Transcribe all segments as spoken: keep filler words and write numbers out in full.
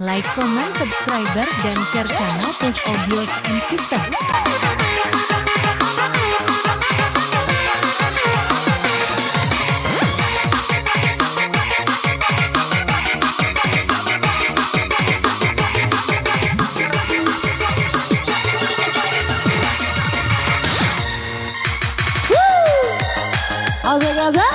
Like, comment, subscriber, dan share channel Pus Audios and System. Asik, asik.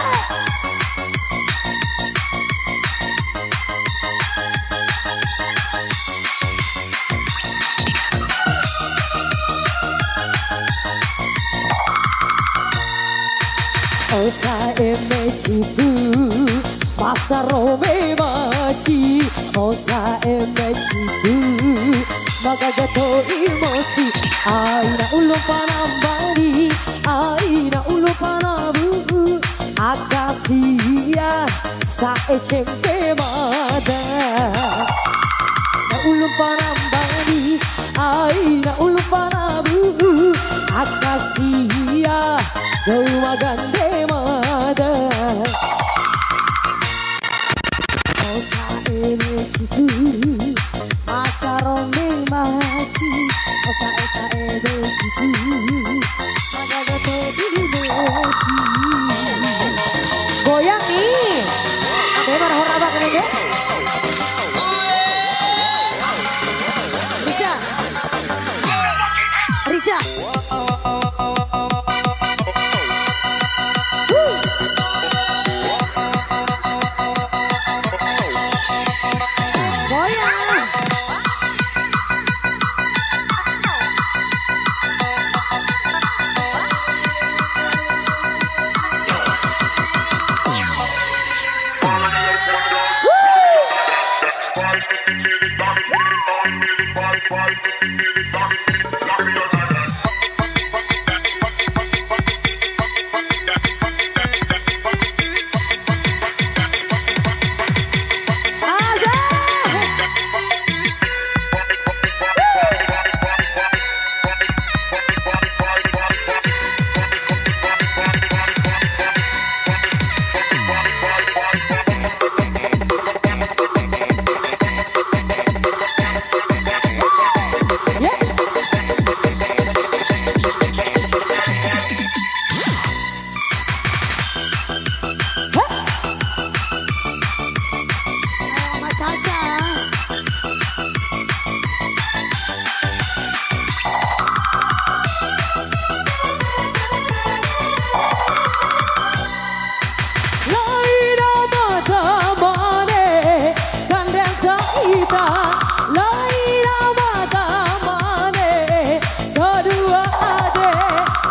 Osa eme ciku, pasaro me maci, osa eme ciku, magaga to'i moci, aina ulu panambani, aina ulu panabu, aka sia, sa'e cempe mada. Na ulu panambani, aina ulu panabu, aka sia, dou magande mada. Osa eme ciku, pasaro me maci, osa, osa eme ciku, magaga to'i moci. Goyang nih. Ada yang marah apa kena dia? Rica. Rica. Goyang. Laina mada mane, kandenta ita. Laina mada mane, kadua ade.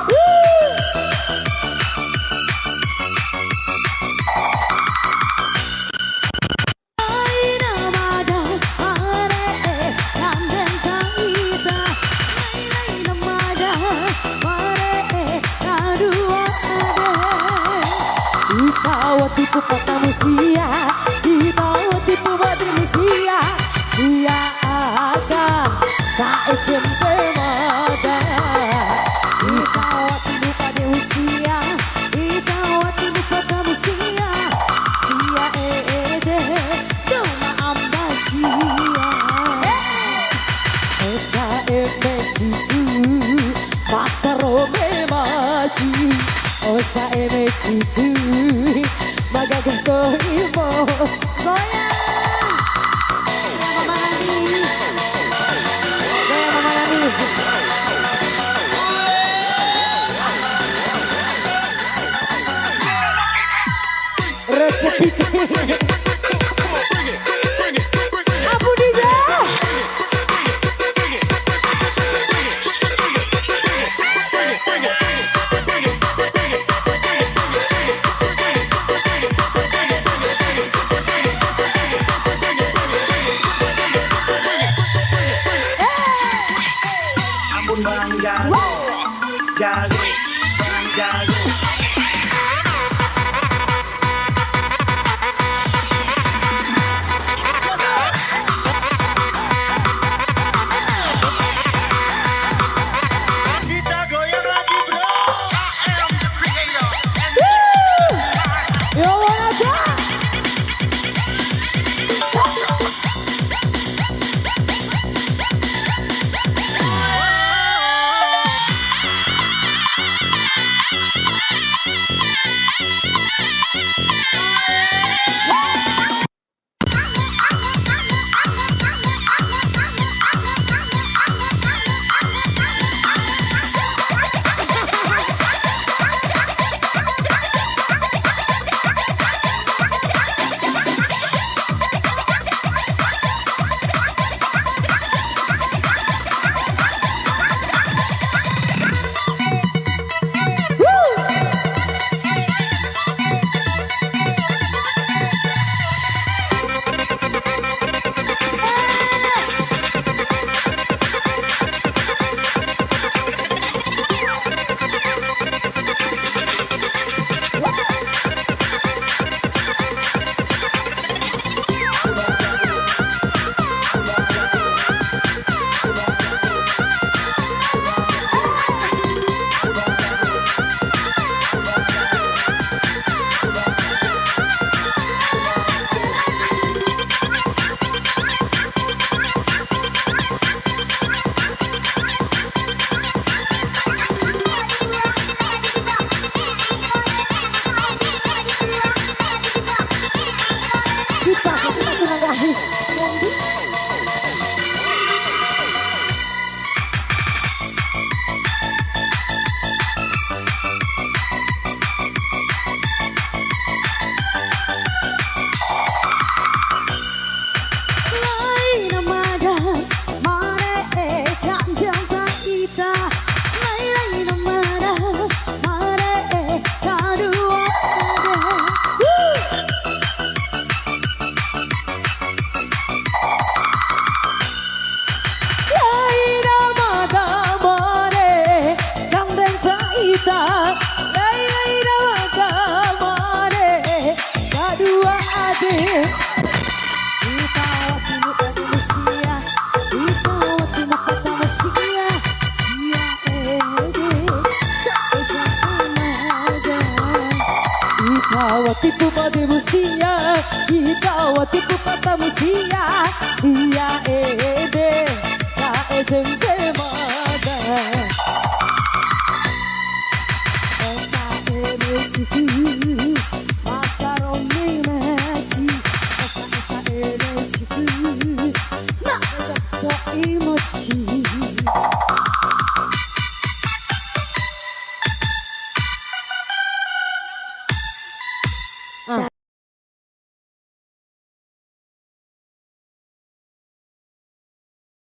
Woo! Aina mada mare, kandenta ita. Aina mada mare, kadua ade. Ita watipu patamu sia, ita watipu badrimu sia, sia aka sa'e cempe mada. Ita watipu patamu sia, ita watipu patamu sia, sia ede. Dou ma amba sia. Osa eme ciku, pasaro me maci. Osa eme ciku, magaga to'i moci. Goyang. Goyang Mama Nani. Goyang Mama Nani. Abu Diza. Ampun Bang Jago. Jago. Bang Jago. Yo, what up? Kau tipu patamu sia, sia e.